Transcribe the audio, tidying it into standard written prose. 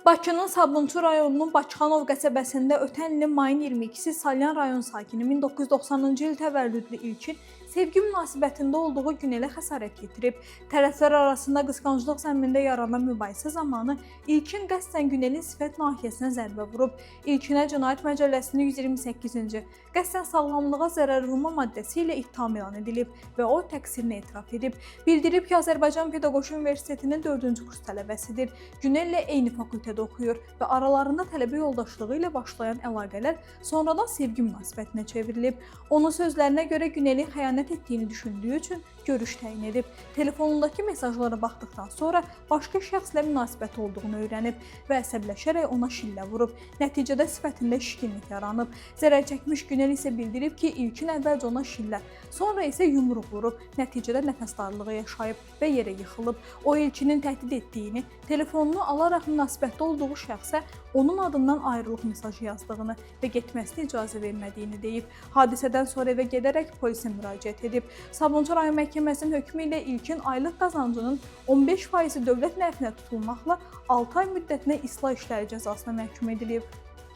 Bakının Sabunçu rayonunun Bakıxanov qəsəbəsində ötən ilin mayın 22-si Salyan rayon sakini 1990-cı il təvəllüdlü İlkin sevgi münasibətində olduğu Günələ xəsarət yetirib. Tərəflər arasında qısqanclıq zəminində yaranan mübahisə zamanı İlkin qəsdən Günəlin sifət nahiyəsinə zərbə vurub. İlkinə Cinayət Məcəlləsinin 128-ci qəsdən sağlamlığa zərər vurma maddəsi ilə ittiham elan edilib və o təqsirini etiraf edib. Bildirib ki, Azərbaycan Pedaqoji Universitetinin 4-cü kurs tələbəsidir. Günellə eyni fakültədə oxuyur və aralarında tələbə yoldaşlığı ilə başlayan əlaqələr sonradan sevgi münasibətinə çevrilib. Onun sözlərinə görə Günelin xəyanət etdiyini düşündüyü üçün görüş təyin edib. Telefonundakı mesajlara baxdıqdan sonra başqa şəxslə münasibəti olduğunu öyrənib və əsəbləşərək ona şillə vurub. Nəticədə sifətində şişkinlik yaranıb. Zərər çəkmiş Günel isə bildirib ki, ilkin əvvəlcə ona şillə, sonra isə yumruq vurub. Nəticədə nəfəs darlığı yaşayıb və yerə yıxılıb. O ilkinin təhdid etdiyini, telefonunu alaraq münasibətdə olduğu şəxsə onun adından ayrılıq mesajı yazdığını və getməsinə icazə vermədiyini deyib. Hadisədən sonra evə gedərək polisə müraciət edib. Sabunçu rayon məhkəməsinin hökmü ilə ilkin aylıq qazancının 15%-i dövlət nəfinə tutulmaqla 6 ay müddətinə islah işləri cəzasına məhkum edilib.